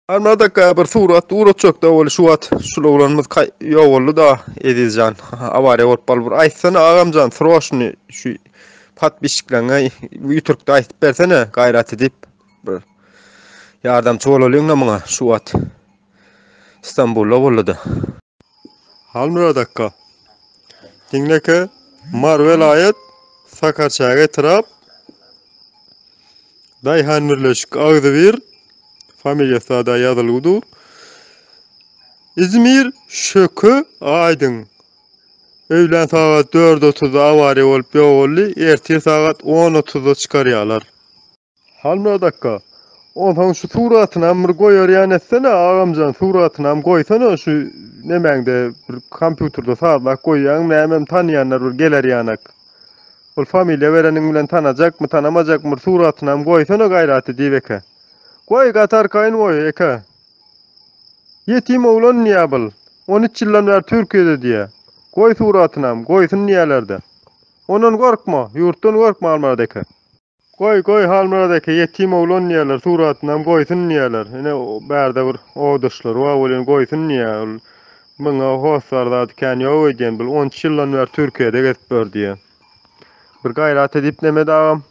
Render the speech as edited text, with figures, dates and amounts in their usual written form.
Armadakka bir surat ugratjakda ol şu wagt şul oglanymyz ýogaldy-da Ezizjan awariýa bolup galyp bir aýtsana agamjan sroçny şu podpisçikleňe ýuturkda aýtyp bersene gaýrat edip bir ýardamçy bolalyň-da muňa şu wagt Stambulda boldy-da. Halmyrat akga. Diňleke Mary welaýat Sakarçäge etrap Daýhan birleşik agzybir familiýasy da ýazylgy dur. Izmir Şöke Aýdyň. Öýlän sagat 4:30-da awariýa bolup ýogaldy, ertir sagat 10:30-da çykarýarlar. Halmyrat akga, onsoň şu suratynam bir goýarýan etsene agamjan suratynam goýsana şu nemäňde bir kompýuterde sazlap goýýaň nämem tanýanlar bir geler ýanak. Ol familiýa bereniň bilen tanajakmy tanamajakmy bir suratynam goýsana gaýrat edip eke. Goý gaty arkaýyn goý eke. Ýetim oglan diýýä bul. 13 ýyldan bäri Türkiýede diýýä. Goý suratynam goýsun diýýälerde. Ondan gorkma, ýurtdan gorkma Halmyrat eke. Goý goý Halmyrat eke ýetim oglan diýýärler suratynam goýsun diýýärler ine bärde bir obadaşlary bar welin goýsun diýýär ol muňa hossar zady kän ýok öýdýän bul 13 ýyldan bäri Türkiýede gezip ýör diýýär bir gaýrat edip neme agam.